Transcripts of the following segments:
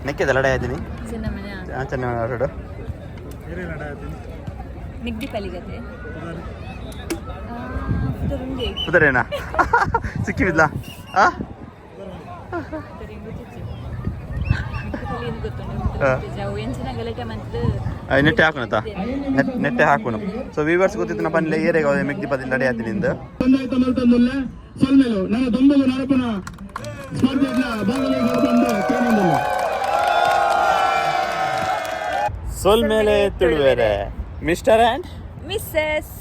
ನೆಕ್ಕೆದ ಲಡಾಯಿ ಆಯ್ತೀನಿ. ಚೆನ್ನಮ್ಮನ. ಚೆನ್ನ ಆಟೋಡು. ನಿಗ್ದಿ ಪಲಿಗತೆ. ಕುದರೇನಾ ಸಿಕ್ಕಿಬಿದ್ಲಾ? ಆ ನೆಟ್ಟೆ ಹಾಕೋಣ, ನೆಟ್ಟೆ ಹಾಕೋಣ. ಸೊ ವೀವರ್ಸ್ ಗೊತ್ತಿತ್ತು ಪನ್ಲೆ ಏರಿಯಾಗ ಮೆಗ್ದಿ ಪದಿಲ್ ಲಡಾಯಿ ಆಯ್ತೀನಿ ನಿಂದು. ನೋಂದಾಯಿತ ಮಲ್ತೊಂದುಲ್ಲ. ಸೊಲ್ಮೆಲು. ನನ್ನ ದೊಂಬಗು ನಡಪುನ ಸ್ಪರ್ಧೆಡ್ಲ ಭಾಗವಹಿಸಲು ಬಂದು ಕೇಳೊಂದುಲ್ಲ. ಸೊಲ್ಮೇಲೆ ತುಳುವೇರೆ, ಮಿಸ್ಟರ್ ಆ್ಯಂಡ್ ಮಿಸ್ಸಸ್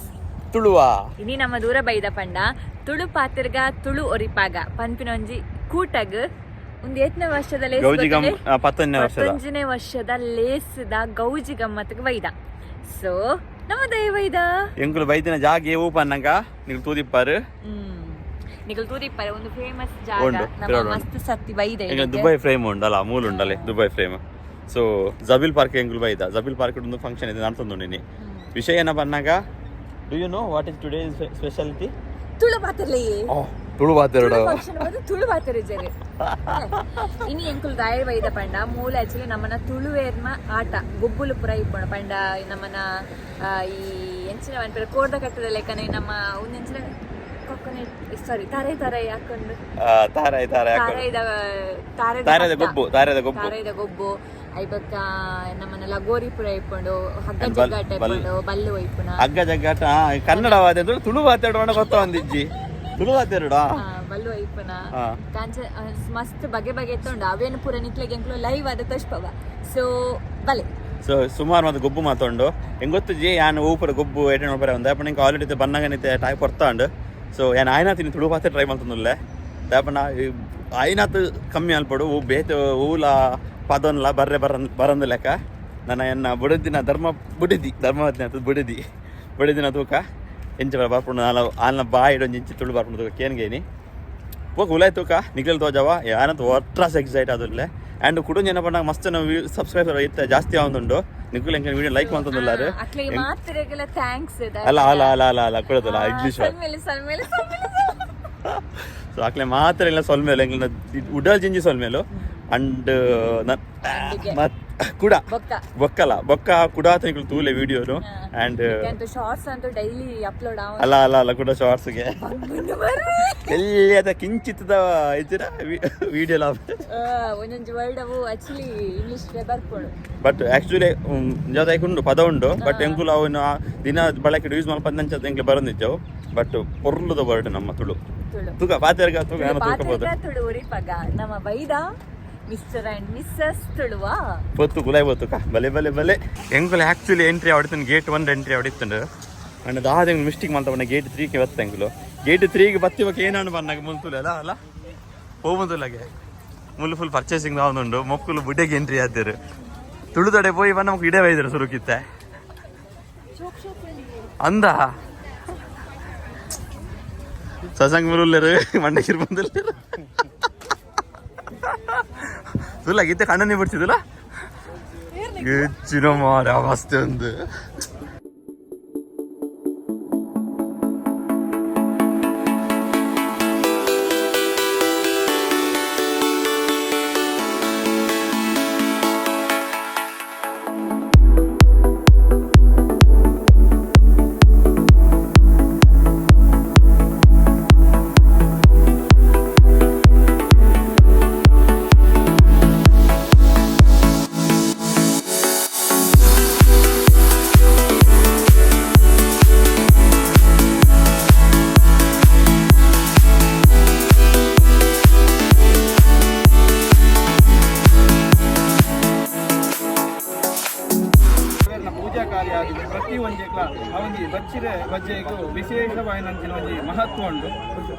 ತುಳುವ. ಇನಿ ನಮ್ಮ ದೂರ ಬೈದ ಪಂಡ ತುಳು ಪಾತಿರ್ಗ ತುಳು ಒರಿಪಾಗ ಪನ್ಪಿನೊಂಜಿ ಕೂಟಗ್ ಒಂದು ಏತ್ನೇ ವರ್ಷದ ಲೇಸ್? ಗೌಜಿ ಗಮ್ 11ನೇ ವರ್ಷದ. 11ನೇ ವರ್ಷದ ಲೇಸ್ದ ಗೌಜಿ ಗಮ್ಮತ್ಗೆ ಬೈದ. ಸೊ ನಮ್ಮ ದಯ ಬೈದ. ಎಂಕುಲು ಬೈದಿನ ಜಾಗೆ ಓ ಪನ್ನಗ ನೀವು ತೂದಿಪ್ಪಾರು. ನಿಕಲ್ ತೂದಿಪ್ಪಾರೆ, ಒಂದು ಫೇಮಸ್ ಜಾಗ. ಉಂಡು, ನಮ್ಮ ತಿರುಗಾಡು. ಮಸ್ತ್ ಸತ್ತಿ ಬೈದ ಎಂಗ್ಲ ಇದಕ್ಕೆ. ದುಬೈ ಫ್ರೇಮ್ ಉಂಡಲ್ಲ, ಮೂಲ ಉಂಡಲೆ ದುಬೈ ಫ್ರೇಮ್. ಸೊ ಜಬಿಲ್ ಪಾರ್ಕ್ ಎಂಕುಲು ಬೈದ. ಜಬಿಲ್ ಪಾರ್ಕ್ ಒಂದು ಫಂಕ್ಷನ್ ಇದೆ ನಡ್ತೊಂದುಂಡಿನಿ. ವಿಷಯ ಏನ ಪನ್ನಗ, do you know what is today speciality? Tulu ಪಾತಿರ್ಲೆ. Tulu ಪಾತೆರಡು. Function ಬಂದು ತುಳು ಪಾತೆರ. ಇನಿ ಎಂಕುಲು ದಾಯ ಬೈದ ಪಂಡ ಮೂಲ ಆಕ್ಚುಲಿ ನಮ್ಮನ ತುಳುವೇರ್ನ ಆಟ ಗೊಬ್ಬುಲು ಪುರ ಇಪ್ಪಣ ಪಂಡ ನಮ್ಮನ ಈ ಎಂಚಿನ ಪನ್ಪೆರ್, ಕೋರ್ದ ಕಟ್ಟದ ಲೆಕ್ಕನೆ ನಮ್ಮ ಒಂದೆಂಚಿನ ಕೊಕೊನೆಟ್, ಸಾರಿ, ತಾರೆ ತಾರೆ ಹಾಕೊಂಡು. ತಾರಾಯ್ ತಾರಾಯ್ ಹಾಕೊಂಡು. ತಾರೆದ ತಾರೆದ ತಾರೆದ ಪಟ್ಟ. ಗೊಬ್ಬು, ತಾರೆದ ಗೊಬ್ಬು. ತಾರೆದ ಗೊಬ್ಬು ಐಬಕ್ಕ ನಮ್ಮನ ಲಗೋರಿ ಪುರ ಇಪ್ಪುಂಡು, ಹಗ್ಗ And ಜಗ್ಗಾಟ ಇಪ್ಪುಂಡು, ಬಲ್ಲು ಒಯ್ಪುನ. ಹಗ್ಗ ಜಗ್ಗಾಟ. ಕನ್ನಡ ವಾದ್ಯ ತುಳು ಮಾತಾಡುವ ಗೊತ್ತ ಒಂದಿಜ್ಜಿ ತುಳು ಮಾತಾಡುವ. ಬಲ್ಲು ಒಯ್ಪುನ ಕಾಂಚ ಮಸ್ತ್ ಬಗೆ ಬಗೆ ಎತ್ತುಂಡು. ಅವೇನು ಪೂರ ನಿಕ್ಲೆಗೆ ಎಂಕ್ಲು ಲೈವ್ ಆದ ತೋಷ್ಪವ. ಸೊ ಬಲೆ. ಸೊ ಸುಮಾರು ಮತ್ತೆ ಗೊಬ್ಬು ಮಾತೊಂಡು. ಹೆಂಗ್ ಗೊತ್ತುಜಿ ಯಾನ್ ಊಪರ ಗೊಬ್ಬು ಏಟೆ ನೋಡ್ಬರ ಒಂದು ಅಪ್ಪ ನಿಂಗೆ ಆಲ್ರೆಡಿ ಬನ್ನಗ ನಿತ್ತೆ ಟಾಯ್ ಕೊಡ್ತಾಂಡು. ಸೊ ಯಾನ್ ಆಯ್ನಾತ್ ತಿನಿ ತುಳು ಪಾತ್ರೆ ಟ್ರೈ ಮಾಡ್ತಂದುಲ್ಲೆ. ದಾಪನ ಆಯ್ನಾತ್ ಕಮ್ಮಿ ಅಲ್ಪಡು ಹೂ ಬೇತೆ ಹೂಲ ಪದೊನ್ಲ ಬರ್ರೆ ಬರ ಬರಂದು ಲೆಕ್ಕ. ನನ್ನ ಎನ್ನ ಬುಡದಿನ ಧರ್ಮ ಬುಡಿದಿ ಧರ್ಮವತ್ನ ಬುಡಿದಿ ಬುಡಿದಿನ ತೂಕ ಎಂಚ ಬರ ಬರ್ಪುಂಡು. ನಾಲ ಆಲ್ನ ಬಾಯಿಡ್ ಒಂಜಿ ಇಂಚಿ ತುಳು ಬರ್ಪುಂಡು ತೂಕ ಕೇನ್ಗೇನಿ ಪೋಕ ಉಲಾಯ್ ತೂಕ ನಿಗ್ಲಲ್ ತೋಜವ. ಯಾನಂತ ಒಟ್ರಾಸ್ ಎಕ್ಸೈಟ್ ಆದುಲ್ಲೆ. ಆ್ಯಂಡ್ ಕುಡೊಂಜಿ ಏನಪ್ಪ, ಪಂಡ ಮಸ್ತ್ ಸಬ್ಸ್ಕ್ರೈಬರ್ ಇತ್ತೆ ಜಾಸ್ತಿ ಆವೊಂದುಂಡು. ನಿಕುಲು ಎಂಕಲ್ನ ವಿಡಿಯೋ ಲೈಕ್ ಮಂತೊಂದುಲ್ಲಾರು. ಅಕ್ಲೆಗೆ ಮಾತ್ರೆಗೆಲ್ಲ thanks. ಅಲ್ಲ ಅಲ್ಲ ಅಲ್ಲ ಅಲ್ಲ ಅಲ್ಲ, ಕೊಡೋದಲ್ಲ ಇಂಗ್ಲೀಷ್. ಸಲ್ಮೇಲೆ ಸಲ್ಮೇಲೆ ಸಲ್ಮೇಲೆ. ಸೊ ಅಕ್ಲೆ ಮಾತ್ರ ಇಲ್ಲ, ಸೊಲ್ಮೇಲೆ ಎಂಕ್ಲೆನ ಉಡಲ್ ಜಿಂಜಿ ಸೊಲ್ಮೇಲು. ಅಂಡ್ ಮತ್ ಕುಡ ಬೊಕ್ಕ. ಬೊಕ್ಕಲ ಬೊಕ್ಕ ಕುಡಾತ ನಿಕುಲು ತೂಲೆ ವಿಡಿಯೋನು ಆ್ಯಂಡ್ ಅಂತೂ ಶಾರ್ಟ್ಸ್ ಅಂತೂ ಡೈಲಿ ಅಪ್ಲೋಡ್. ಅಲ್ಲ ಅಲ್ಲ ಅಲ್ಲ, ಕೂಡ ಶಾರ್ಟ್ಸ್ಗೆ ಎಲ್ಲಿ ಅದ ಕಿಂಚಿತ್ತದ ಇದ್ದೀರ ವಿಡಿಯೋ ಲಾಭ. ಒಂದೊಂದು ವರ್ಡ್ ಅವು ಆಕ್ಚುಲಿ ಇಂಗ್ಲಿಷ್ ಬರ್ಪೋಡು. ಬಟ್ ಆಕ್ಚುಲಿ ಜೊತೆ ಉಂಡು ಪದ ಉಂಡು. ಬಟ್ ಎಂಕುಲು ಅವನು ದಿನ ಬಳಕೆ ಯೂಸ್ ಮಲ್ಪಂದಂಚ ಎಂಕ್ಲೆ ಬರಂದಿಜ್ಜವು. ಬಟ್ ಪೊರ್ಲುದ ವರ್ಡ್ ನಮ್ಮ ತುಳು. ತುಳು. ತೂಕ ಪಾತೆರ್ಗ ತೂಕ ನಾನು ತೂಕಬೋದು. ಪಾತ್ರೆಗ ತುಳು ಉರಿಪಗ ನಮ್ಮ ಬೈದ ಮಿಸ್ಟರ್ ಅಂಡ್ ಮಿಸ್ಸಸ್ ತುಳುವ. ಪೊತ್ತು ಗುಲಾಯ್ ಪೊತ್ತುಕ ಬಲೆ ಬಲೆ ಬಲೆ. ಎಂಕುಲು ಆಕ್ಚುಲಿ ಎಂಟ್ರಿ ಆಡಿತು ಗೇಟ್ 1 ಎಂಟ್ರಿ ಆಡಿತ್ತುಂಡು. ಅಂಡ್ ದಾದ ಎಂಕ್ ಮಿಸ್ಟೇಕ್ ಮಲ್ತ ಪಂಡ ಗೇಟ್ 3ಗೆ ಬತ್ತ. ಎಂಕುಲು ಗೇಟ್ 3ಗೆ ಬತ್ತಿ ಬೊಕ್ಕ ಏನಾಂಡು ಬನ್ನಾಗ ಮುಲ್ತುಲೆ ಅಲ್ಲ ಅಲ್ಲ ಪೋಬುಂದುಲಗೆ ಮುಲ್ಲು ಫುಲ್ ಪರ್ಚೇಸಿಂಗ್ ಆವೊಂದುಂಡು. ಮೊಕ್ಕುಲು ಬುಡೆಗೆ ಎಂಟ್ರಿ ಆತೇರು. ತುಳುದಡೆ ಪೋಯಿ ಬನ್ನ ಮೊಕ್ಕು ಇಡೆ ಬೈದರು ಸುರುಕಿತ್ತೆ ಅಂದ ಸಸಂಗ್ ಮುರುಲ್ಲೇರು ಮಂಡಕಿರ್ ಬಂದಿಲ್ಲೇರು ತುಲ್ಲ ಗೀತೆ ಕಣ್ಣನೇ ಬಿಡ್ತಿದ್ದಿಲ್ಲ ಹೆಚ್ಚಿನ ಮಾರ ಅವಸ್ಥೆ ಒಂದು. ನ ಪೂಜಾ ಕಾರ್ಯ ಆಗಿದೆ. ಪ್ರತಿ ಒಂಜೆಕ್ಲ ಆ ಒಂಜಿ ಬಚ್ಚಿರೆ ಬಜ್ಜೆಗೂ ವಿಶೇಷವಾಯಿನಂಚಿನ ಒಂಜಿ ಮಹತ್ವ ಉಂಡು.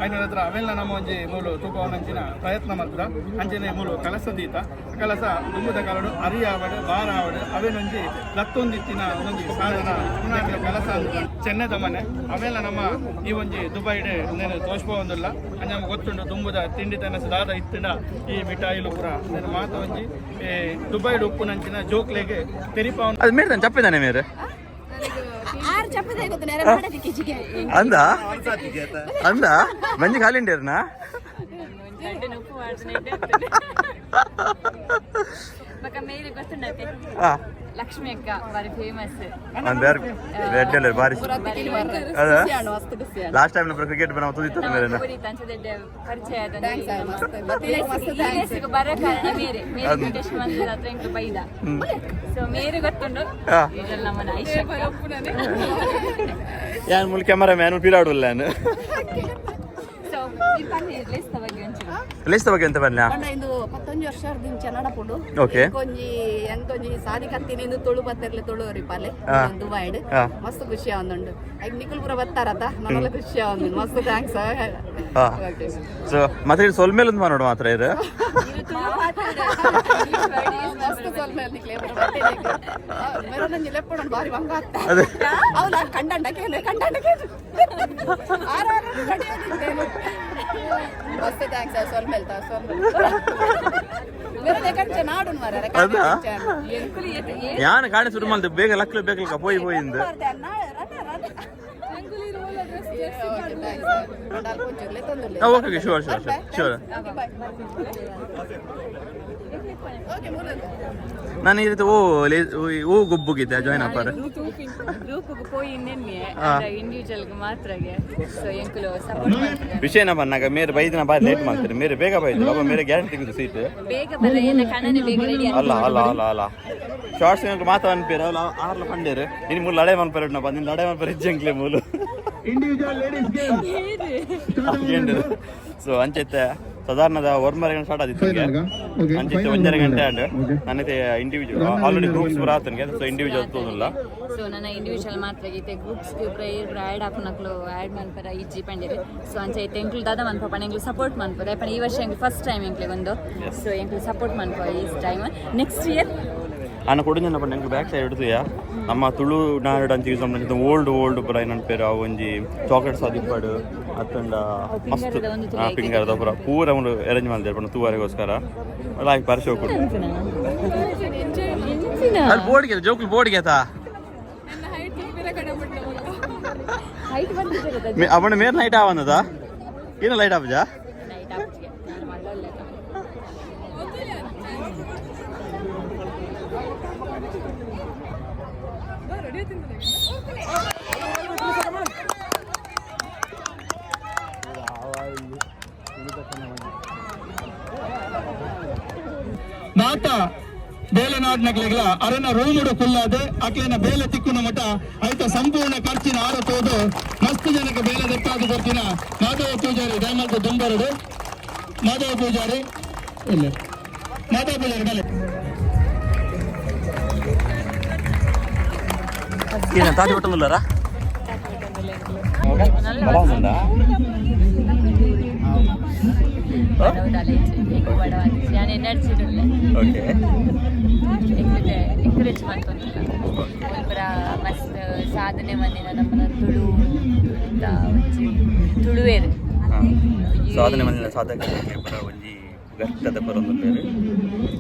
ಐನ ಹತ್ರ ಅವೆಲ್ಲ ನಮ್ಮ ಒಂಜಿ ಮೂಲು ತೂಕವನಂಚಿನ ಪ್ರಯತ್ನ ಮಲ್ಪದ. ಅಂಚನೆ ಮೂಲು ಕಲಸ ದೀತ. ಕಲಸ ದುಂಬುದ ಕಾಲಡು ಅರಿ ಆವಡು ಬಾರ ಆವಡು ಅವೇನೊಂಜಿ ಲತ್ತೊಂದಿತ್ತಿನ ಒಂದೊಂಜಿ ಸಾಧನ ಉಂದೆಕ್ಲ ಕಲಸ ಅಂದ್ ಚೆನ್ನದ ಮನೆ. ಅವೆಲ್ಲ ನಮ್ಮ ಈ ಒಂಜಿ ದುಬೈಡ್ ಉಂದೆನ್ ತೋಷ್ಪವೊಂದುಲ್ಲ. ಅಂಚ ನಮ್ಗೆ ಗೊತ್ತುಂಡು ದುಂಬುದ ತಿಂಡಿ ತಿನಸು ದಾದ ಇತ್ತಿನ ಈ ಮಿಠಾಯಿಲು ಪೂರ ಉಂದೆನ್ ಮಾತ ಒಂಜಿ ದುಬೈಡ್ ಉಪ್ಪುನಂಚಿನ ಜೋಕ್ಲೆಗ್ ತೆರಿಪಾವನ್. ಅದು ಮೇರೆ ಚಪ್ಪಿದಾನೆ ಮೇರೆ. ಆರು ಚಪ್ಪದೆ ಗೊತ್ತು ನೇರ ಮಾಡಕ್ಕೆ ಕೆಜಿಗೆ. ಅಂದ ಅಂದ ಮಂಜಿ ಖಾಲಿ ಉಂಡೇರ್ನಾ? ಬೊಕ ಮೇರೆ ಗೊತ್ತುಂಡತೆ. ಲಕ್ಷ್ಮಿ ಅಕ್ಕ ಬಾರಿ ಫೇಮಸ್. ಬೇರೆ ರೆಡ್ ಬಾರಿ. ಅದ ಲಾಸ್ಟ್ ಟೈಮ್ ನಮ್ಮ ಕ್ರಿಕೆಟ್ ಬನ ತುದಿತ್ತು ಮೇರೆ. ಅಂಚದೆಡ್ಡೆ ಪರಿಚಯ ಆದ ಬರ ಕಾರಣ ಮೇರೆ ಮೇರೆ ಇನ್ವಿಟೇಷನ್ ಬಂದದ ಹತ್ರ ಎಂಕ್ಲು ಬೈದ. ಸೊ ಮೇರೆ ಗೊತ್ತುಂಡು. ಇದೆಲ್ಲ ನಮ್ಮನ ಐಶಕ್ಕ. ಯಾನ್ ಮುಲ್ ಕ್ಯಾಮರಾ ಮ್ಯಾನ್ ಪೀರಾಡುಲ್ಲ ನಾನು. ಸೊ ಈ ಪನ್ನಿ ಲೇಸ್ತ ಬಗ್ಗೆ ಒಂಚೂರು. ಲೇಸ್ತ ಬಗ್ಗೆ ಎಂತ ಬನ್ನಿ. ಪಂಡ ಇಂದು 19 ವರ್ಷ ದಿಂಚ ನಡಪುಂಡು. ಎಂಕೊಂಜಿ ಎಂಕೊಂಜಿ ಸಾದಿ ಕತ್ತಿನ ಇಂದು ತುಳು ಬತ್ತಿರ್ಲೆ ತುಳು ರಿಪಾಲೆ ದುಬೈಡ್. ಮಸ್ತ್ ಖುಷಿ ಆವೊಂದುಂಡು. ಐಕ್ ನಿಕುಲ್ ಪೂರ ಬತ್ತಾರತ ನನಲ ಖುಷಿ ಆವೊಂದುಂಡು. ಮಸ್ತ್ thanks. So ಮತ್ತೆ ಸೊಲ್ಮೇಲೆ ಒಂದು ಮಾಡೋಣ ಮಾತ್ರ ಇದು. ಮಸ್ತ್ ಸೊಲ್ಮೆ ನಿಕ್ಲೆ ಪೂರ ಬತ್ತಿನ ಮೆರೊಂಜಿ ಲೆಪ್ಪುಂಡು ಬಾರಿ ಬಂಗ ಆಗ್ತಾ. ಅದೇ. ಹೌದಾ, ಕಂಡಂಡ ಕೇನು ಕಂಡಂಡ ಕೇನು ಆರು ಆರು ರೆಡಿ ಆಗಿದ್ದೇನೆ. ಮಸ್ತ್ thanks. ಸೊಲ್ಮೆಲ್ ತಾ ಸೊಲ್ಮೆಲ್ ಮೆರೊನೆ ಕಂಚ ನಾಡುನ್ ಮಾರ್ರೆ. ಅದಾ? ಎಂಕುಲು ಯಾನ್ ಕಾಣೆ ಶುರು ಮಾಡ್ದೆ ಬೇಗ ಲಕ್ಲು ಬೇಕಲ್ಕ ಪೋಯಿ ಪೋಯಿಂದು. Okay, sure sure sure sure. ನಾನು ಈ ರೀತಿ ಓ ಓ ಗುಬ್ಬುಗಿದ್ದೆ ಜಾಯ್ನ್ ಆಪಾರ. ಗ್ರೂಪ್ ಪೋಯಿ ಇನ್ನೆನ್ನೆ ಇಂಡಿವಿಜುವಲ್ ಮಾತ್ರಗೆ. ಸೊ ಎಂಕುಲು ಸಪೋರ್ಟ್ ಮಾಡ್ತಾರೆ. ವಿಷಯನ ಬಂದಾಗ ಮೇರೆ ಬೈದಿನ ಬಾರಿ ಲೇಟ್ ಮಾಡ್ತಾರೆ. ಮೇರೆ ಬೇಗ ಬೈದ್ರು ಅಪ್ಪ ಮೇರೆ ಗ್ಯಾರಂಟಿ ತೆಗೆದು ಸೀಟ್. ಬೇಗ ಬರ ಏನ ಕಣ್ಣನೆ ಬೇಗ ರೆಡಿ. ಅಲ್ಲ ಅಲ್ಲ ಅಲ್ಲ ಅಲ್ಲ, ಶಾರ್ಟ್ಸ್ ಮಾತ್ರ ಅನ್ಪೇರು ಅಲ್ಲ ಆರ್ಲ ಪಂಡೇರು ನಿನ್ ಮೂಲು ಲಡಾಯಿ ಮನ್ಪೇರು ನಪ್ಪ ನಿನ್ ಲಡಾಯಿ ಮನ್ಪೇರು ಇಜ್ಜಂಕ್ಲೆ ಮೂಲು. Individual ladies game. ಸೊ ಅಂಚೈತೆ ಸಾಧಾರಣದ ಒರ್ಮರೆ ಗಂಟೆ ಸ್ಟಾರ್ಟ್ ಆದಿತ್ತು. Final ಗ? Okay, ಅಂಚೈತೆ final ಒಂಜರೆ ಗಂಟೆ ಬಂದಿದೆ. ಆಂಡ್ ನನ್ನತೆ ಇಂಡಿವಿಜುವಲ್ ಆಲ್ರೆಡಿ ಗ್ರೂಪ್ಸ್ ಪೂರ ಆತನಿಗೆ. ಸೊ ಇಂಡಿವಿಜುವಲ್ ತೋದಿಲ್ಲ. ಸೊ ನನ್ನ ಇಂಡಿವಿಜುವಲ್ ಮಾತ್ರ ಗೀತೆ ಗ್ರೂಪ್ಸ್ ಪೂರ ಏರ್ ಆ್ಯಡ್ ಹಾಪುನಕ್ಲು ಆ್ಯಡ್ ಮನ್ಪರ ಇಜ್ಜಿ ಪಂಡಿರು. ಸೊ ಅಂಚ ಐತೆ ಎಂಕ್ಲು ದಾದ ಮನ್ಪ ಪಂಡ ಎಂಕ್ಲು ಸಪೋರ್ಟ್ ಮನ್ಪದ ಪಂಡ ಈ ವರ್ಷ ಎಂಕ್ಲು ಫಸ್ಟ್ ಟೈಮ್ ಎಂಕ್ಲೆ ಒಂದು. ಸೊ ಎಂಕ್ಲು ಸಪೋರ್ಟ್ ಮನ್ಪ ಈ ಟೈಮ್ ನೆಕ್ಸ್ಟ್ ಇಯರ್. ಅನ್ನ ಕೊಡುಂಜನ ಪಂಡ ಎಂಕ್ ಬ್ಯಾಕ್ ಸೈಡ್ ಇಡ್ತೀಯ ನಮ್ಮ ತುಳುನಾಡು ಅಂತ ಯೂಸ್ ಮಾಡ್ತಿದ್ದ ಓಲ್ಡ್ ಓಲ್ಡ್ ಪುರ ಏನಂತ ಪೇರು ಅವು ಒಂಜಿ ಚಾಕ್ಲೇಟ್ಸ್ ಅದಿಪ್ಪಡು ಅತ್ತಂಡ ಮಸ್ತ್ ಪಿಂಗಾರದ ಪುರ ಪೂರ ಒಂದು ಅರೇಂಜ್ ಮಾಡಿದ್ದಾರೆ ಪಂಡ ತೂವರೆಗೋಸ್ಕರ ಲಾಯ್ಕ್ ಬಾರಿ ಶೋಕ್ ಉಂಟು. ಅಲ್ಲಿ ಬೋರ್ಡ್ಗೆ ಜೋಕುಲು ಬೋರ್ಡ್ಗೆ ಆತಾ. ಹೈಟ್ ಬಂದಿದ್ದಾರೆ. ಅವನ ಮೇರ್ ಲೈಟ್ ಆವಂದದ ಏನು ಲೈಟ್ ಆಪಜಾ. ನೈಟ್ ಆಪ್ಜಿಗೆ ನಾನು ಮಲ್ಲಲ್ಲ. ಮಾತ ಬೇಲೆನಾಡ್ನಕ್ಲೆಗ್ಲ ಅರೆನ ರೂಮುಡು ಕುಲ್ಲಾದೆ ಅಕ್ಲೆನ ಬೇಲೆ ತಿಕ್ಕುನ ಮಠ ಐತ ಸಂಪೂರ್ಣ ಖರ್ಚಿನ ಆರ ತೋದು ಮಸ್ತ್ ಜನಕ್ಕೆ ಬೇಲೆ ದೆಪ್ಪಾದು ಕೊರ್ತಿನ ಮಾಧವ ಪೂಜಾರಿ ದಯಮಲ್ತ ದುಂಬರಡು. ಮಾಧವ ಪೂಜಾರಿ ಇಲ್ಲ, ಮಾಧವ ಪೂಜಾರಿ ಬಲೆ. ಏನು ತಾತಿ ಹೊಟ್ಟಲ್ಲರ ನಾನು ಎನರ್ಜಿ ಓಕೆ. ಎಂಕರೇಜ್ ಮಾಡ್ಕೊಂತಿಲ್ಲ ಪೂರ ಮಸ್ತ್ ಸಾಧನೆ ಮಂದಿನ ನಮ್ಮನ ತುಳು ಅಂತ ಒಂಜಿ ತುಳುವೇರು. ಸಾಧನೆ ಮಂದಿನ ಸಾಧಕ ಪುರ ಒಂಜಿ ಗಟ್ಟದ ಪರೊಂದುಲ್ಲೆರ್.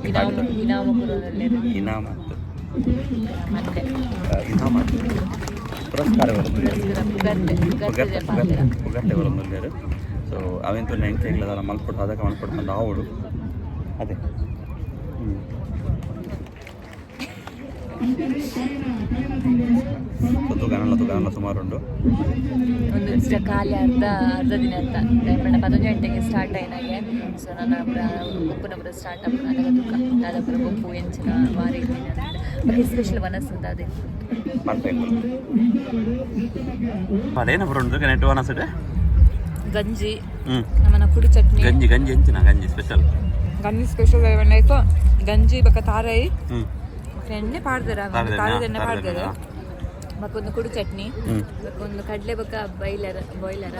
ಇನಾಮ ಇನಾಮ ಕೊರೊಂದುಲ್ಲೆರ್. ಇನಾಮ ಅಂತ್. ಮತ್ತೆ ಇನಾಮ ಅಂತ್. ಪುರಸ್ಕಾರ ಬರೊಂದುಲ್ಲೆರ್. ಪುಗರ್ತೆ ಪುಗರ್ತೆ ಪಾತ್ರ. ಪುಗರ್ತೆ ಬರೊಂದುಲ್ಲೆರ್. ಸೊ ಅವೆಂತ ಎಂಕ್ಲೆಗ್ಲ ಮಲ್ಪೊಡು ಸಾಧಕ ಮಲ್ಪೊಡು ಪಂದ್ ಆವೊಡು ಅದೇ. ತುಗಾನಲ್ಲ ತುಗಾನಲ್ಲ ಸುಮಾರು ಉಂಡು. ಒಂದು ಇಷ್ಟ ಖಾಲಿ ಅರ್ಧ ಅರ್ಧ ದಿನ ಅಂತ ಪಂಡ 11 ಗಂಟೆಗೆ ಸ್ಟಾರ್ಟ್ ಆಯ್ನಾಗೆ. ಸೊ ನನ್ನ ಗೊಪ್ಪುನ ಪುರ ಸ್ಟಾರ್ಟ್ ಆಪುನ ಅದಗ ದುಃಖ ದಾದ ಪುರ ಗೊಪ್ಪು ಎಂಚಿನ ವಾರಿ ಬಟ್ ಸ್ಪೆಷಲ್ ವನಸ್ ಅಂತ ಅದೇ. ಮಲ್ಪೆಂಗ್ ಅದೇನ ಪುರ ಉಂಡು ನೆಟ್ ವನಸಡೆ. ಗಂಜಿ ನಮ್ಮನ ಕುಡಿ ಚಟ್ನಿ. ಗಂಜಿ ಗಂಜಿ ಎಂಚಿನ ಗಂಜಿ ಸ್ಪೆಷಲ್? ಗಂಜಿ ಸ್ಪೆಷಲ್ ಆಯ್ತು ಗಂಜಿ ಬೊಕ ತಾರೈ ಎಣ್ಣೆ ಪಾಡ್ದರ ತಾರದ ಎಣ್ಣೆ ಪಾಡ್ದರ. ಬಕ್ಕೊಂದು ಕುಡಿ ಚಟ್ನಿ ಬಕ್ಕೊಂದು ಕಡಲೆ ಬೊಕ ಬೈಲರ್ ಬಾಯ್ಲರ್.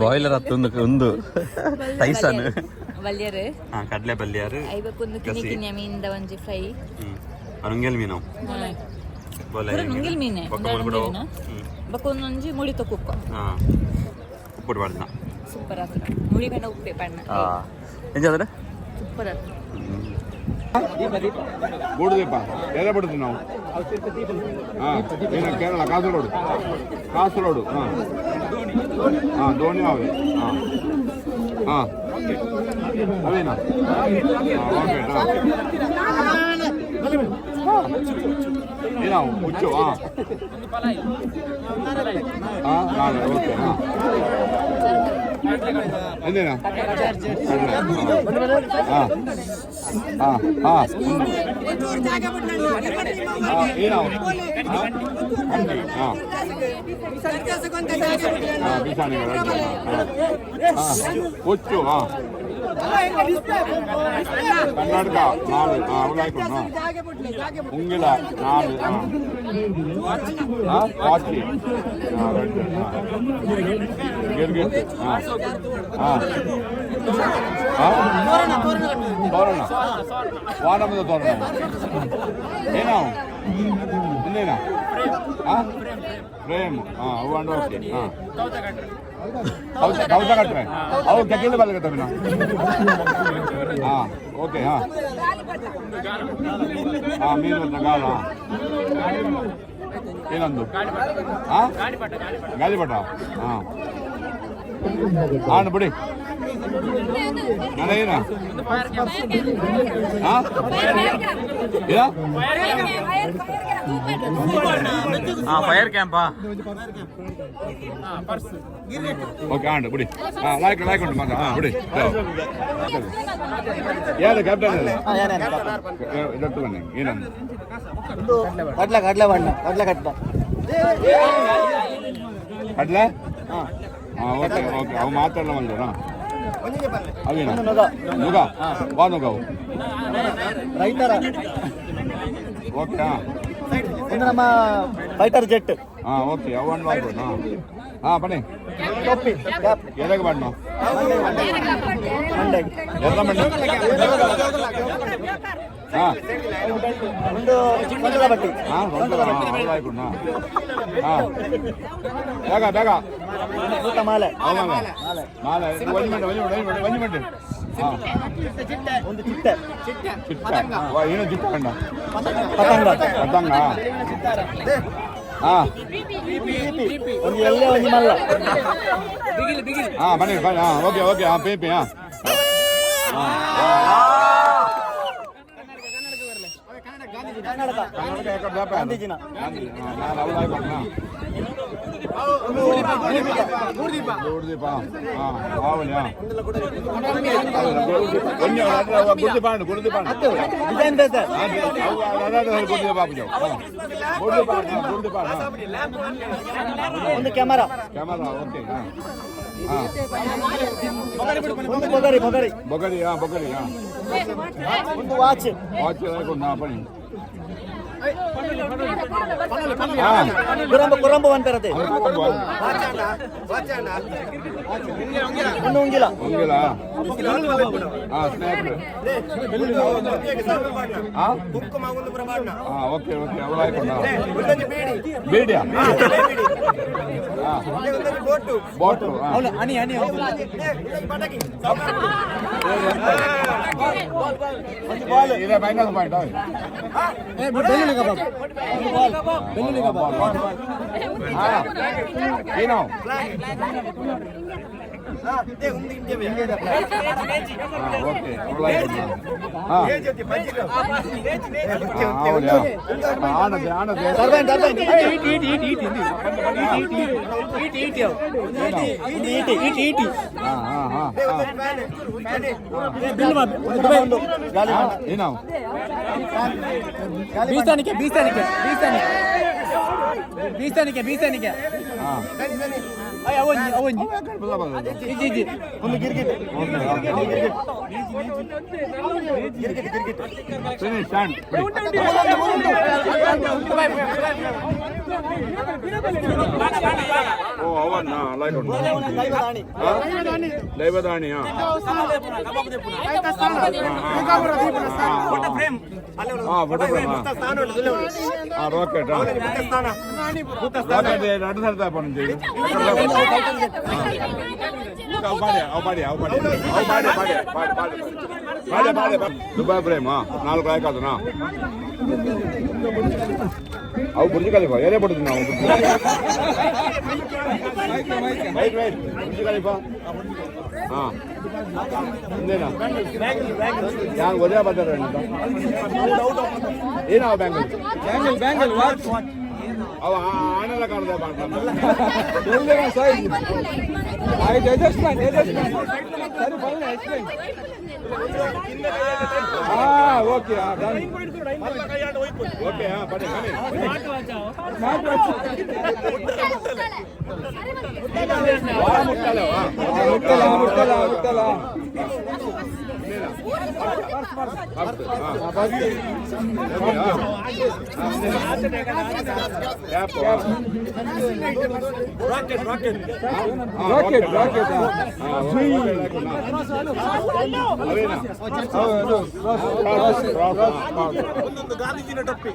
ಬಾಯ್ಲರ್ ಹತ್ತೊಂದು ಒಂದು ಟೈಸನ್. ಬಲ್ಯರ್. ಹಾ ಕಡಲೆ ಬಲ್ಯಾರು. I ಬಕ್ಕೊಂದು ಕಿನಿ ಕಿನ್ಯ ಮೀನ್ದ ಒಂಜಿ ಫ್ರೈ. ನುಂಗೆಲ್ ಮೀನು. ಪೂರ ನುಂಗೆಲ್ ಮೀನೆ. ಬಕ್ಕೊಂದೊಂಜಿ ಮುಳಿ ಕುಕ್ಕ. ಉಪ್ಪುಡು ಪಾಡ್ದಿನ. ಸೂಪರ್ ಆತುನ ಮುಳಿ ಪಂಡ ಉಪ್ಪೆ ಪಣ್ಣ. ಎಂಚಾದ್ರೆ. ಸೂಪರ್ ಆತುನ. ಗೂಡುದೀಪ ಎದೆ ಬಿಡುದು ನಾವು. ಹಾಂ, ಏನು ಕೇರಳ ಕಾಸರಗೋಡು ಕಾಸರಗೋಡು. ಹಾಂ ಹಾಂ ಧೋನಿ ಅವೆ. ಹಾಂ ಹಾಂ ಅವೇನಾ? ಹಾಂ ಓಕೆ. ಹಾಂ. ಏನೋ ಹುಚ್ಚು. ಹಾಂ ಹಾಂ, ನಾಳೆ. ಓಕೆ. ಹಾಂ, ಎಂದೇನಾ? ಹಾಂ ಹಾಂ ಹಾಂ ಹಾಂ, ಏನೋ ಅಂಡಿ. ಹಾಂ ಹಾಂ, ಬಿಸಾಣಿಗಳು. ಹಾಂ, ಹುಚ್ಚು. ಹಾಂ, ಕರ್ನಾಟಕ ನಾಳೆ. ಹಾಂ, ಅವಲಾಯ್ಕೊಂಡು. ಹಾಂ, ಉಂಗಿಲ ನಾಳೆ. ಹಾಂ ಹಾಂ, ವಾಚಿ. ಹಾಂ, ರೆಡ್. ಹಾಂ, ಗಿರ್ಗಿಟ್. ಹಾಂ ಹಾಂ ಹಾಂ, ತೋರಣ, ವಾನಮದ ತೋರಣ. ಏನೋ ಇನ್ನೇನಾ? ಹಾಂ, ಫ್ರೇಮ್. ಹಾಂ, ಅವು ಅಂಡ್. ಓಕೆ. ಹಾಂ, ಕೌಸ ಕೌಸ ಕಟ್ರೆ ಅವು ಕೆಕ್ಕಿಲ್ಲ ಬಲ್ಗತ್ತವಿನ. ಹಾಂ, ಓಕೆ. ಹಾಂ ಹಾಂ, ಮೀನು ಅಂತ ಗಾಳ. ಏನೊಂದು? ಹಾಂ, ಗಾಳಿಪಟ. ಹಾಂ, ಹಾಂ, ಬಿಡಿ. ನಾನೇನ? ಹಾಂ, ಏನ? ಹಾಂ, ಫೈರ್ ಕ್ಯಾಂಪಾ? ಓಕೆ, ಆಂಡು ಬಿಡಿ. ಹಾಂ, ಲಾಯ್ಕ್ ಲಾಯ್ಕ್ ಉಂಟು ಮಾತಾ. ಹಾಂ, ಬಿಡಿ. ಯಾರು ಕ್ಯಾಪ್ಟನ್? ಇದತ್ತು ಬನ್ನಿ. ಏನಂದು? ಕಡ್ಲೆ, ಕಡ್ಲೆ ಬಣ್ಣ, ಕಡ್ಲೆ ಕಟ್ಟ. ಕಡ್ಲೆ. ಹಾಂ, ಓಕೆ ಓಕೆ. ಅವು ಮಾತಾಡಲ್ಲ ಒಂದು. ಅವೇನ? ನುಗ ವಾ ನುಗವು? ರೈತರ. ಓಕೆ, ಹಾಂ. ಒಂದು ನಮ್ಮ ಫೈಟರ್ ಜೆಟ್. ಹಾಂ, ಓಕೆ. ಅವು ಹಣ್ಣು ಆಗ್ಬೋದು. ಹಾಂ ಹಾಂ, ಬನ್ನಿ. ಟೊಪ್ಪಿ, ಕ್ಯಾಪ್. ಎದಕ್ಕೆ ಬಣ್ಣ? ಮಂಡೆ. ಎಲ್ಲ ಬಣ್ಣ. ಹಾಂ. ಒಂದು ಸೊಂಟದ ಬಟ್ಟಿ. ಹಾಂ, ಸೊಂಟದ ಹಾಂ ಹಾಂ, ಬೇಗ ಬೇಗ. ಊಟ ಮಾಲೆ. ಅವು ಮಾಲೆ, ಮಾಲೆ. ಒಂಜಿ ಮಂಟೆ, ಒಂಜಿ ಮಂಟೆ, ಒಂಜಿ ಮಂಟೆ. ಹಾಂ. ಒಂದು ಚಿಟ್ಟೆ. ಚಿಟ್ಟ. ವಾ, ಏನು ಚಿಟ್ಟ ಕಂಡ? ಪತಂಗ. ಪತಂಗ. ಹಾಂ. ಒಂದು ಎಲ್ಲೆ, ಒಂದು ಮಲ್ಲ. ಹಾಂ, ಬನ್ನಿ ಬನ್ನಿ. ಹಾಂ, ಓಕೆ ಓಕೆ. ಹಾಂ, ಪೇ ಪೇ. ಹಾಂ. ಕನ್ನಡಕ. ಕರ್ನಾಟಕ ಯಾಕಡೆ ಜಾಪ? ಗಾಂಧೀಜಿನ. ಗಾಂಧಿ. ಹಾಂ, ನಾನು ಅವಳು ಹಾಕೊಂಡು. ಹಾಂ, ಗುರುದೀಪ. ಹಾಂ, ಆವಲಿ. ಹಾಂ, ಗುರುದೀಪ ಹಣ್ಣು, ಗುರುದೀಪ ಹಣ್ಣು. ಡಿಸೈನ್ ಬೇಸ. ಗುರುದೀಪ ಬಾಬು. ಗುರುದೀಪ, ಗುರುದೀಪ. ಒಂದು ಕ್ಯಾಮರಾ. ಕ್ಯಾಮರಾ. ಓಕೆ. ಹಾಂ ಹಾಂ. ಒಂದು ಬೊಗರಿ, ಬೊಗರಿ. ಬೊಗರಿ. ಹಾಂ, ಬೊಗರಿ. ಹಾಂ. ಒಂದು ವಾಚ್. ವಾಚ್ ಹಾಕೊಂಡು. ಹಾಂ, ಬನ್ನಿ. ಹಾಂ. ಕುರಂಬ, ಕುರಂಬ ಅಂತಾರದೆ. ಒಂದು ಉಂಗಿಲ. ಉಂಗಿಲ. ಹಾಂ, ಸ್ನ್ಯಾಕ್. ಹಾಂ ಹಾಂ, ಓಕೆ ಓಕೆ. ಅವಳು ಹಾಕೊಂಡು. ಬೀಡಿಯಾ? ಹಾಂ, ಬೋಟು. ಹಾಂ. ಹನಿ ಹನಿ. ಒಂದು ಬಾಲ್. ಇದೆ ಮೈನಸ್ ಪಾಯಿಂಟ್. ಒಂದು ಬಾಲ್. ಹಾಂ, ಏನು? ಹಾಂ, ಓಕೆ. ಅವಳು ಹಾಕೊಂಡು. ಹಾಂ ಹೌದಾ? ಆನದೆ ಆನದೆ. Turbine, turbine. ಒಂದು ಈಟಿ, ಈಟಿ, ಈಟಿ. ಹಾಂ ಹಾಂ ಹಾಂ. ಒಂದು ಗಾಳಿ. ಏನು? ಬೀಸಾನಿಕೆ, ಬೀಸಾನಿಕೆ, ಬೀಸಾನಿಕೆ, ಬೀಸಾನಿಕೆ, ಬೀಸಾನಿಕೆ. ಹಾಂ. ಅವಂಜಿ, ಅವಂಜಿ. ಇಜಿ ಇಜಿ. ಒಂದು ಗಿರ್ಗಿಟ್. ಓಕೆ. ಗಿರ್ಗಿಟ್, ಗಿರ್ಗಿಟ್. Finish stand. ಓ, ಅವನ್ನ ಲೈಕ್ ಉಂಟು. ದೈವದಾಣಿ. ದೈವದಾಣಿ. ಹಾಂ ಹಾಂ, ಫೋಟೋ ಫ್ರೇಮ್. ಹಾಂ, ರಾಕೆಟ್. ಹಾಂ, ರಾಕೆಟ್ ಎರಡು ಸಾವಿರದ ಪನ್ನೊಂದು. ಅವು ಬಾಡಿ, ಅವು ಬಾಡಿ, ಅವು ಬಾಡಿ, ಅವು ಬಾಡಿ, ಬಾಡಿ ಬಾಡಿ ಬಾಡಿ ಬಾಡಿ ಬಾಡಿ. Dubai frame. ಹಾಂ, ನಾಲ್ಕು ಆಯ್ತು ಅದನ್ನ. ಅವು ಬುರ್ಜ್ ಖಲೀಫಾ ಏರೇ ಪಡುದು ನಾವು. Wait wait, Burj Khalifa. ಹಾಂ, ಇಂದೇನಾ? ಯಾರು ಒದೇ ಬರ್ತಾರೆ? ಏನಾವ ಬ್ಯಾಂಗಲ್ ಬ್ಯಾಂಗಲ್ ಬ್ಯಾಂಗಲ್ ವಾಚ್ ಅವ ಆನೆಲ್ಲ ಕಾಣದ ಆಯ್ತು, ಎಕ್ಸ್ಪ್ಲೈನ್ ಎಕ್ಸ್ಪ್ಲೈನ್ ಸರಿ ಬರಲ್ಲ, ಎಕ್ಸ್ಪ್ಲೈನ್. ಹಾ ಓಕೆ, ಹಾ ಡನ್. ಓಕೆ, ಹಾ ಬನ್ನಿ ಬನ್ನಿ. ಸ್ಮಾರ್ಟ್ ವಾಚ್ ಮುಟ್ಟಲ್ಲ. ಮುಟ್ಟಲ್ಲ ಮುಟ್ಟಲ್ಲ ಮುಟ್ಟಲ್ಲ. Rocket rocket. ಗಾಂಧಿನ ಡಪ್ಪಿ.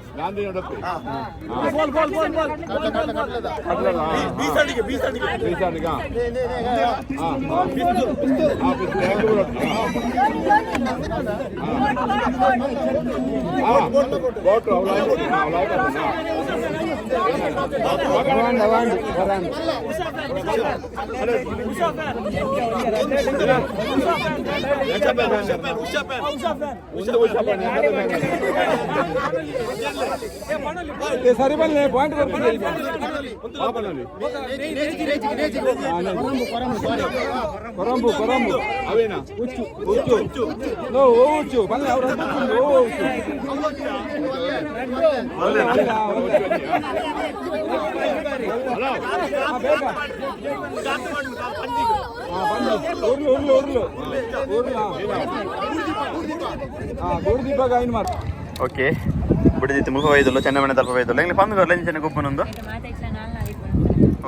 ಬೀಸಾಡಿಗೆ ಬೀಸಾಡಿಗೆ. ಬೋಟು. ಸರಿ ಬನ್ನಿ, ಪಾಯಿಂಟ್ ಬರ್ತದೆ. ಕೊರಂಬು ಕೊರಂಬು. ಅವೇನಾ? ಹುಚ್ಚು ಹುಚ್ಚು ನೋ ಓ ಹುಚ್ಚು ಬನ್ನಿ ಅವ್ರ ಓ ಹುಚ್ಚು. ಉರ್ಲು ಉರ್ಲು ಉರ್ಲು ಉರ್ಲು. ಹಾ, ಗುರುದೀಪ ಗಾಯಿನ ಮಾತು. ಓಕೆ, ಬಿಡಿದಿತ್ತು ಮುಖ ಒಯ್ದಲ್ಲ ಚೆನ್ನ ಮನೆ ತಲ್ಪ ಒಯ್ದಲ್ಲ ಎಂಗ್ಲಿ ಪಂದು ಬರ್ಲ ಚೆನ್ನ ಗೊಬ್ಬನೊಂದು. ಮಾತಾಡ್ಲ ನಾಲ್ ನಾಲ್.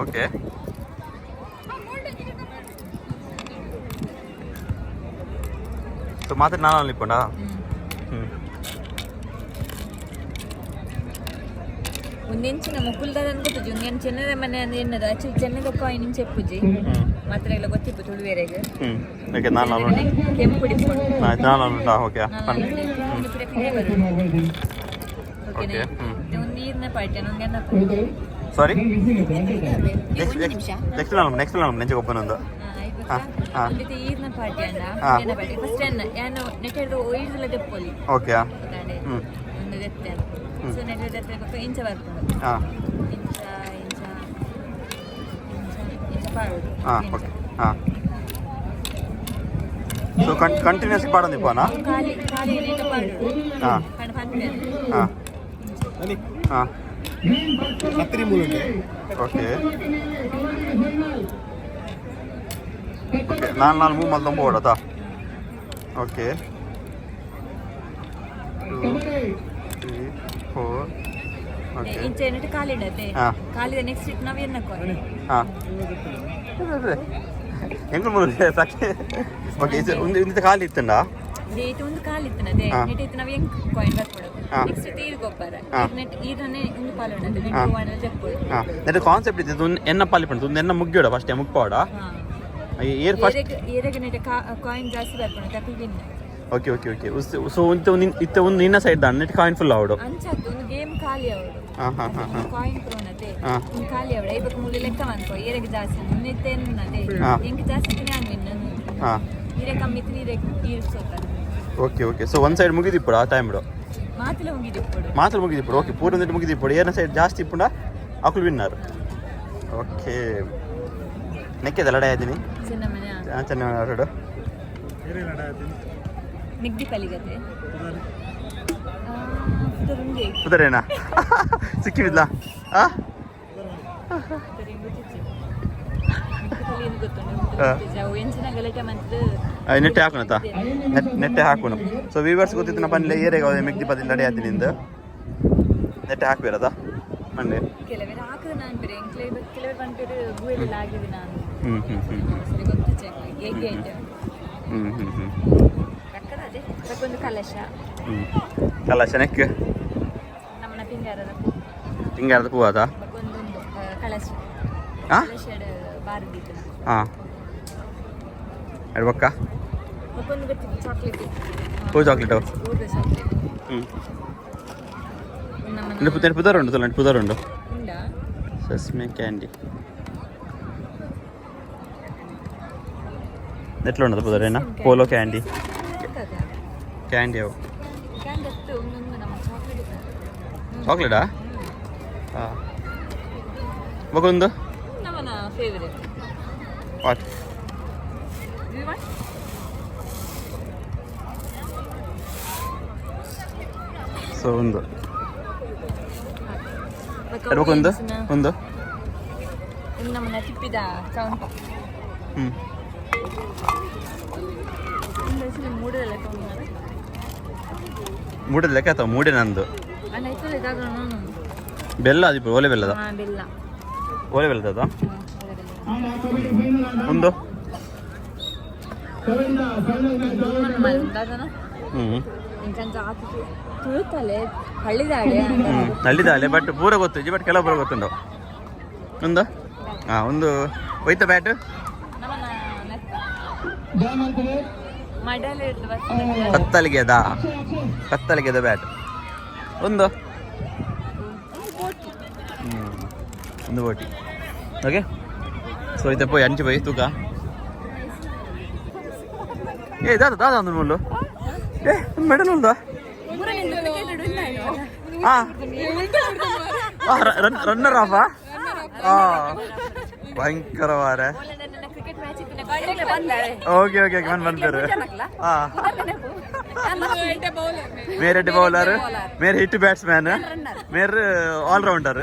ಓಕೆ, ಸೊ ಮಾತ್ರ ನಾನು ಅಲ್ಲಿ ಇಪ್ಪಂಡಾ. ಹ್ಞೂ. ಒಂದೆಂಚಿನ ಮುಕುಲ್ದಾದ ಗೊತ್ತುಜಿ, ಒಂದೇನು ಚೆನ್ನದ ಮನೆ ಅಂದ್ರೆ ಎನ್ನದು ಆಕ್ಚುಲಿ ಚೆನ್ನದ ಕಾಯಿನ್ ನಿಂಚೆ ಪೂಜಿ ಮಾತ್ರ ಎಲ್ಲ ಗೊತ್ತಿತ್ತು ತುಳುವೇರೆಗೆ. ಹ್ಞೂ ಓಕೆ, ನಾನು ನಾನು ಕೆಂಪು ಡಿಪ್ಪುಂಡು. ನಾಲ್ ಉಂಟಾ? ಓಕೆ. ಓಕೆ, ಒಂದು ನೀರಿನ ಪಾರ್ಟಿ ಒಂದೆನ್ನ. ಸಾರಿ, ನೆಕ್ಸ್ಟ್ ನೆಕ್ಸ್ಟ್ ನಾನು ನೆಕ್ಸ್ಟ್ ನಾನು ನೆಂಚೆ ಗೊಬ್ಬನೊಂದು. ಹಾ, ಹಾ. ಈರ್ನ ಪಾರ್ಟಿ ಅಣ್ಣ. ಹಾ. ಪಾರ್ಟಿ ಫಸ್ಟ್ ಎನ್ನ ಯಾನು ನೆಟ್ಟೆಡ್ದು ಒಯ್ದಲ ದೆಪ್ಪೊಲಿ. ಓಕೆ. ಹ್ಞೂ. ಒಂದು ದೆತ್ತೆ. ಸೊ ನೆಟ್ಟೆ ದೆತ್ತೆ ಬೊಕ್ಕ ಇಂಚ ಬರ್ಪುಂಡು. ಹಾಂ. ಇಂಚ ಇಂಚ ಇಂಚ ಇಂಚ ಪಾಡೋದು. ಹಾಂ, ಓಕೆ. ಹಾಂ, ಸೊ ಕಂಟಿನ್ಯೂಸ್ ಪಾಡೊಂದಿಪ್ಪನಾ? ಖಾಲಿ ಖಾಲಿ ನೆಟ್ಟ ಪಾಡೋದು. ಹಾಂ. ಪಂಡ ಪನ್ಪೆ. ಹಾಂ ಹಾಂ, ಓಕೆ ಓಕೆ. ನಾಲ್ ನಾಲ್ ಮೂವ್ ಮಲ್ತೊಂಬ ಓಡತಾ. Okay, 2 3 4, okay. ಇಂಚ ನೆಟ್ಟು ಖಾಲಿ ಇಡತ್ತೆ. ಹಾ. ಖಾಲಿ ನೆಕ್ಸ್ಟ್ it ನಾವ್ ಎನ್ನ ಕಾಯಿನ್. ಹಾಂ, ಎಂಕುಲು ಮೂರು ಸಾಕಿ. ಓಕೆ, ಇದು ಒಂದು ಇಂತ ಖಾಲಿ ಇತ್ತಂಡ. ಇದು ಒಂದು ಖಾಲಿ ಇತ್ತನದೆ. ಹಾ. ನೆಟ್ ಇತ್ತು ನಾವ್ ಹೆಂಗ್ ಕಾಯಿನ್ ಬರ್ಪುಡು. ಹಾ. ನೆಕ್ಸ್ಟ್ ತೀರ್ ಗೊಬ್ಬರ. ಹಾ. ನೆಟ್ ಈರನೆ ಒಂದು ಪಾಲು ಉಂಡತೆ. ಹಾ. ನೆಟ್ ವಾಣಲ್ ಜಪ್ಪುಡು. ಹಾಂ, ನೆಟ್ ಕಾನ್ಸೆಪ್ಟ್ ಇತ್ತು ಎನ್ನ ಪಾಲಿ ಪಂಡು ಒಂದು ಎನ್ನ ಮುಗ್ಗಿಯೋಡ ಫಸ್ಟ್ ಮುಗ್ಪಾಡ ಏರ್ ಫಸ್ಟ್. ಏರೆಗ್ ಏರೆಗ್ ನೆಟ್ ಕಾಯಿನ್ ಜಾಸ್ತಿ ಬರ್ಪುಂಡು ತಕುಲ್ win. Okay okay okay. So ಇಂತ ಒಂದು ಇತ್ತ ಒಂದು ನಿನ್ನ ಸೈಡ್ ದಾಂಡ್ ನೆಟ್ ಕಾಯಿನ್ ಫುಲ್ ಆವಡು. ಅಂಚಾತು ಒಂದು ಗೇಮ್ ಖಾಲಿ ಅವಡು. ಹಾಂ ಹಾಂ ಹಾಂ ಹಾಂ. ಕಾಯಿನ್ ಪ್ರೋನತೆ. ಹಾ. ಒಂದು ಖಾಲಿ ಅವಡ ಇವಾಗ ಮೂಲೆ ಲೆಕ್ಕ ಅನ್ಕೋ ಏರೆಗ್ ಜಾಸ್ತಿ ಮುನ್ನೆತ್ತೆ ಎನ್ನದೆ. ಹಾ. ಎಂಕ್ ಜಾಸ್ತಿ ಇತ್ತು ನಾನು ವಿನ್. ಹಾಂ. ಈರೆ ಕಮ್ಮಿ ಇತ್ತು ಈರೆ ಈರ್ ಸೋತಾರೆ. Okay okay. ಸೊ ಒಂದು ಸೈಡ್ ಮುಗಿದಿಪ್ಪಡು ಆ ಟೈಮ್ ಬಿಡು. ಮಾತಿಲ ಮುಗಿದಿಪ್ಪುಡು. ಮಾತ್ರ ಮುಗಿದಿಪ್ಪಡು. ಓಕೆ, ಪೂರ ಒಂದಿಟ್ಟು ಮುಗಿದಿಪ್ಪಡು. ಏನ ಸೈಡ್ ಜಾಸ್ತಿ ಇಪ್ಪುಂಡ ಅಕುಲು ವಿನ್ನರ್. ಓಕೆ, ನೆಕ್ಕೆದ ಲಡಾಯಿ ಆಯ್ತೀನಿ. ಚಿನ್ನ ಮನೆ. ಚೆನ್ನ ಆಟಾಡು. ಮಿಗ್ದಿ ಪಲಿಗತೆ ಉಂಡೆ. ಕುದರೇನಾ ಸಿಕ್ಕಿಬಿದ್ಲಾ? ಆ ಹಾ. ಎಂಚಿನ ಗಲಾಟೆ ಮಂತ್. ನೆಟ್ಟೆ ಹಾಕೋಣತಾ, ನೆಟ್ ನೆಟ್ಟೆ ಹಾಕೋಣ. ಸೊ ವೀವರ್ಸ್ ಗೊತ್ತಿತ್ತು ಪನ್ಲೆ ಏರಿಯಾಗ ಮೆಗ್ದಿ ಪದಿ ಲಡೆ ಆಯ್ತೀನಿ ನಿಂದು ನೆಟ್ಟೆ ಹಾಕ್ಬೇರದ ಮಂಡೆ. ಕೆಲವರು ಹಾಕದ ನಾನು ಬೇರೆ ಎಂಕ್ಲೆ ಕೆಲವರು ಪನ್ಪೇರು ಗೂವೆಲ್ಲ ಆಗಿದೆ ನಾನು. ಹ್ಞೂ ಹ್ಞೂ ಹ್ಞೂ. ಸರಿ ಗೊತ್ತು ಹೇಗೆ ಆಯ್ತು. ಹ್ಞೂ ಹ್ಞೂ ಹ್ಞೂ. ಪಕ್ಕದ ಅದೇ ಅದಕ್ಕೊಂದು ಕಲಶ. ಹ್ಞೂ, ಕಲಶ ನೆಕ್. ನಮ್ಮನ ಪಿಂಗಾರದ ಪೂ. ಹಿಂಗಾರದ ಹೂವು ಅದಾ? ಒಂದೊಂದು ಕಳಶ. ಹಾಂ. ಕಳಶಡ್ ಬಾರದಿತ್ತು. ಹಾಂ, ಎಡ್ಬಕ್ಕ. ಒಂದು ಗೊತ್ತಿತ್ತು ಚಾಕ್ಲೇಟ್. ಹೂ ಚಾಕ್ಲೇಟು. ಊರ್ದ ಚಾಕ್ಲೇಟ್. ಹ್ಞೂ. ನಮ್ಮನ ನೆಟ್ ಪುದರ್ ಉಂಟು, ನೆಟ್ ಪುದರ್ ಉಂಟು. ಉಂಡಾ? ಸೆಸ್ಮೆ ಕ್ಯಾಂಡಿ ನೆಟ್ಲ ಉಂಟು ಪುದರ್ ಏನ? Polo candy. ಕ್ಯಾಂಡಿ ಅವು. ಕ್ಯಾಂಡಿ ಅತ್ತು ಒಂದೊಂದು ನಮ್ಮ ಚಾಕ್ಲೇಟ್. ಚಾಕ್ಲೇಟಾ? ಹಾಂ, ಮಗೊಂದು. ನಮ್ಮನ favourite. What? You want? So ಒಂದು ಒಂದು ಒಂದು. ನಮ್ಮನ್ನ ತಿಪ್ಪಿದ ಚೌಂಟ. ಹ್ಞೂ. ಮೂಡದ ಲೆಕ್ಕ ಉಂಡು. ಮೂಡದ ಲೆಕ್ಕ ಅಥವಾ ಮೂಡೆ ನಂದು. ಅಂಡ್ ಐತದ ಇದಾಗ. ಬೆಲ್ಲ ಅದು ಓಲೆ ಬೆಲ್ಲದ. ಹಾ, ಬೆಲ್ಲ. ಓಲೆ ಬೆಲ್ಲದ ಒಂದು. ಹ್ಞೂ. ಇಂಕಂಚ ಆತು ತುಳುತಲೆ ಹಳ್ಳಿದಾಡೆ. ಹ್ಞೂ, ನಲ್ಲಿದಾಲೆ, ಬಟ್ ಪೂರ ಗೊತ್ತು, ಬಟ್ ಕೆಲವು ಪೂರ ಗೊತ್ತುಂಟು. ಒಂದು, ಹಾಂ, ಒಂದು ಹೋಯ್ತಾ ಬ್ಯಾಟ್. ನಮ್ಮನ ನೆತ್ತ ಮಡಲ್ ಹಿಡ್ದು ಕತ್ತಲಿಗೆದ, ಕತ್ತಲಿಗೆದ ಬ್ಯಾಟ್ ಒಂದು. ಹ್ಞೂ, ಒಂದು ಬೋಟಿ. ಓಕೆ, ಸೊ ಇತ್ತೆ ಪೋಯಿ ಅಂಚೆ ಪೋಯಿ ತೂಕ. ಏ ದಾದ ದಾದ ಒಂದು ಮುಳ್ಳು. ಏ, ಮೆಡಲ್ ಉಂದ. ಹಾಂ, ರನ್ನರ್ ಆಫಾ. ಹಾಂ, ಭಯಂಕರವಾರೆ. ಕ್ರಿಕೆಟ್ ಮ್ಯಾಚ್ ಇತ್ತು. ಓಕೆ ಓಕೆ ಓಕೆ, ಮನ್ ಬಂದ್ಪೇರು. ಹಾಂ, ಮೇರೆಡ್ಡಿ ಬೌಲರ್, ಮೇರೆ ಹಿಟ್ ಬ್ಯಾಟ್ಸ್ಮ್ಯಾನ್, ಮೇರ್ ಆಲ್ರೌಂಡರ್.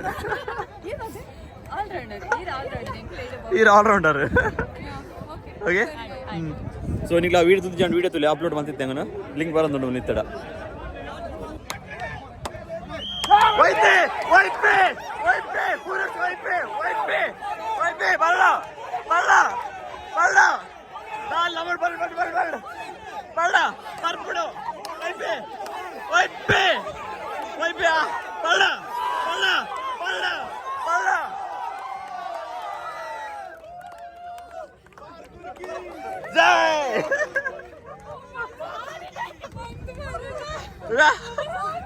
ಈರ್ ಆಲ್ರೌಂಡರ್. ಓಕೆ, ಸೊ ನಿಗ್ಲ ವೀಡಿಯೋ ತುದ್ದು ವೀಡಿಯೋ ತುಲಿ ಅಪ್ಲೋಡ್ ಮಾಡ್ತಿದ್ದೆ. ನಾನು ಲಿಂಕ್ ಬರೋದು ನಿತ್ತಡ. ವೈಪೆ ವೈಪೆ ವೈಪೆ ಪೂರ ವೈಪೆ ವೈಪೆ ವೈಪೆ. ಬಲ್ಲ ಬಲ್ಲ ಬಲ್ಲ ನಾಲ್ ನಂಬರ್. ಬಲ್ ಬಲ್ ಬಲ್ ಬಲ್ ಬಲ್ಲ ಪರ್ಪುಡು. ವೈಪೆ ವೈಪೆ ವೈಪೆ ಬಲ್ಲ ಬಲ್ಲ ಬಲ್ಲ ಬಲ್ಲ. ಜೈ!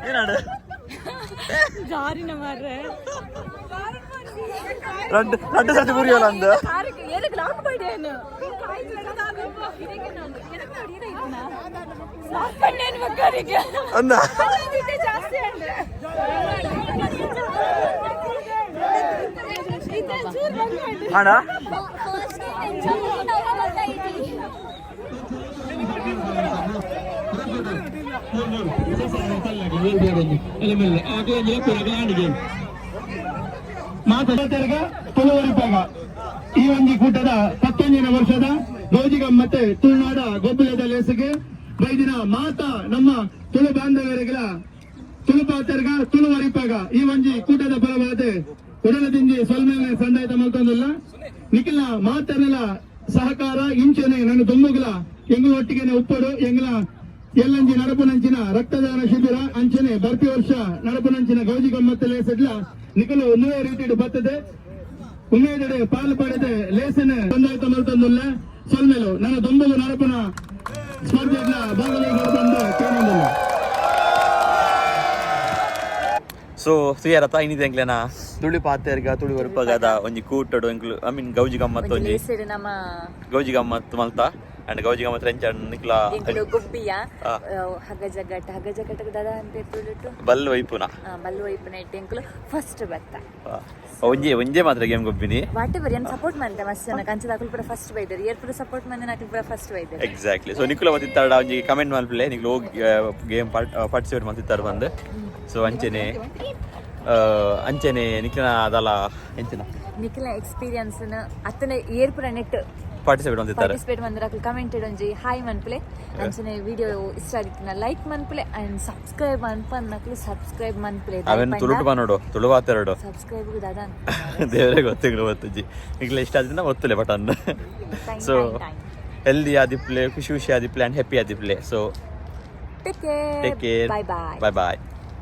ಏನಾಡು? ಜಾರಿನ ಮಾರ್ರೆ. ರಡ್ಡು ರಡ್ಡು ಸರ್ತಿ ಪುರಿಯೋಲ್ಲ ಅಂದು. ಏನಕ್ಕೆ ಲಾಕ್ ಮಾಡಿ ಏನು ಮಕ್ಕಳಿಗೆ ಅಂದ. ಜಾಸ್ತಿ ಅಂದ್ರೆ ಅಣ್ಣ. ಮಾತಾಡ್ತಾರಗ ತುಳುವರಿಪಾಗ ಈ ಒಂಜಿ ಕೂಟದ 19ನೇ ವರ್ಷದ ಗೌಜಿಗಮ್ಮತ್ತೆ ತುಳುನಾಡ ಗೊಬ್ಬುಲದ ಲೇಸಿಗೆ ಬೈದಿನ ಮಾತಾ ನಮ್ಮ ತುಳು ಬಾಂಧವರಿಗಳ ತುಳು ಪಾತೆರ್ಗ ತುಳುವರಿಪಾಗ ಈ ಒಂಜಿ ಕೂಟದ ಪರವಾದ ಉಡಲದಿಂಜಿ ಸೊಲ್ಮೆಲ್ನೆ ಸಂದಾಯತ ಮಲ್ತೊಂದುಲ್ಲ. ನಿಖಿಲ ಮಾತನೆಲ ಸಹಕಾರ ಇಂಚನೆ ನನ್ನ ದುಮ್ಮುಗುಲ ಎಂಗುಲ ಒಟ್ಟಿಗೆನೆ ಉಪ್ಪಡು. ಎಂಗ್ಲ ಎಲ್ಲಂಜಿ ನಡಪುನಂಚಿನ ರಕ್ತದಾನ ಶಿಬಿರ ಅಂಚನೆ ಬರ್ಪಿ ವರ್ಷ ನಡಪುನಂಚಿನ ಗೌಜಿ ಗಮ್ಮತ್ತು ಲೇಸಡ್ಲ ನಿಖಲು ಒಂದೇ ರೀತಿಡು ಬರ್ತದೆ. ಉಮೇದಡೆ ಪಾಲು ಪಡೆದೆ ಲೇಸನೆ ಸಂದಾಯತ ಮಲ್ತೊಂದುಲ್ಲ. ಸೊಲ್ಮೆಲು. ನನ್ನ ದೊಂಬುಗು ನಡಪುನ ಸ್ಪರ್ಧೆಡ್ಲ ಭಾಗವಹಿಸಲು ಬಂದು ಕೇಳೊಂದುಲ್ಲ. ಸೊ ಸುಯರತ ಇನ್ನಿದೆ ಎಂಕ್ಲೆನ ತುಳಿ ಪಾತೆರ್ಗ ತುಳಿ ಬರ್ಪಗದ ಒಂಜಿ ಕೂಟಡು ಎಂಕ್ಲು, I mean ಗೌಜಿ ಗಮ್ಮತ್ತು ಒಂಜಿ ಲೇಸಡ್ ನಮ್ಮ ಗೌಜಿ ಗಮ್ಮತ್ತು ಮಲ್ತ. ಅಂಡ್ ಗೌಜಿ ಗಮ್ಮತ್ ಎಂಚ ನಿಕ್ಲ? ಎಂಕುಲು ಗೊಬ್ಬಿಯ ಹಗ್ಗ ಜಗ್ಗಟ. ಹಗ್ಗ ಜಗ್ಗಟಕ್ಕೆ ದಾದ ಅಂತ ತುಳುಟು? ಬಲ್ ವೈಪುನ. ಬಲ್ಲು ವೈಪುನ ಇಟ್ಟು ಎಂಕುಲು ಫಸ್ಟ್ ಬತ್ತ. ಒಂಜೆ ಒಂಜೆ ಮಾತ್ರ ಗೇಮ್ ಗೊಬ್ಬಿನಿ. What ever, ಏನು ಸಪೋರ್ಟ್ ಮಂತೆ ಮಸ್ತ್ ಜನ. ಕಂಚದ ಅಕುಲು ಪೂರ ಫಸ್ಟ್ ಬೈದರು. ಏರ್ ಪೂರ ಸಪೋರ್ಟ್ ಮಂದೆ, ಅಕುಲು ಪೂರ ಫಸ್ಟ್ ಬೈದರು. ಎಕ್ಸಾಕ್ಟ್ಲಿ. ಸೊ ನಿಕುಲ ಮತ್ತಿತ್ತಾಡ ಒಂಜಿ ಕಮೆಂಟ್ ಮಲ್ಪಲೆ, ನಿಕ್ಲು ಹೋಗಿ ಗೇಮ್ ಪಾರ್ಟಿಸಿಪೇಟ್ ಮಲ್ತಿತ್ತಾರೆ ಬಂದು. ಸೊ ಅಂಚೆನೆ ಅಂಚೆನೆ ನಿಕ್ಲಿನ ಅದಲ್ಲ ಎಂಚಿನ ನಿಖಿಲ ಎಕ್ಸ್ಪೀರಿಯನ್ಸ್ ಅತ್ತನೆ ಏರ್ ಪೂರ ನೆಟ್ ಪಾರ್ಟಿಸಿಪೇಟ್ ಮಲ್ತಿತ್ತಾರೆ. ಪಾರ್ಟಿಸಿಪೇಟ್ ಮಂದ್ರ ಅಕುಲು ಕಮೆಂಟ್ ಒಂಜಿ ಹಾಯ್ ಮನ್ಪುಲೆ. ಅಂಚನೆ ವಿಡಿಯೋ ಇಷ್ಟ ಆಗಿತ್ತಿನ ಲೈಕ್ ಮನ್ಪುಲೆ ಅಂಡ್ ಸಬ್ಸ್ಕ್ರೈಬ್ ಮನ್ಪನ್ನಕ್ಲು ಸಬ್ಸ್ಕ್ರೈಬ್ ಮನ್ಪುಲೆ. ಅವೆನ್ ತುಳುಟು ಬನ್ನೋಡು, ತುಳು ಮಾತಾಡೋಡು. ಸಬ್ಸ್ಕ್ರೈಬ್ ದಾದ? ದೇವರೇ ಗೊತ್ತಿಗಳು ಗೊತ್ತುಜ್ಜಿ. ನಿಕ್ಲ ಇಷ್ಟ ಆದ್ರಿಂದ ಒತ್ತುಲೆ ಬಟನ್. ಸೊ ಹೆಲ್ದಿ ಆದಿಪ್ಲೆ, ಖುಷಿ ಖುಷಿ ಆದಿಪ್ಲೆ ಅಂಡ್ happy ಆದಿಪ್ಲೆ. So take care. Take care. Bye bye. Bye bye.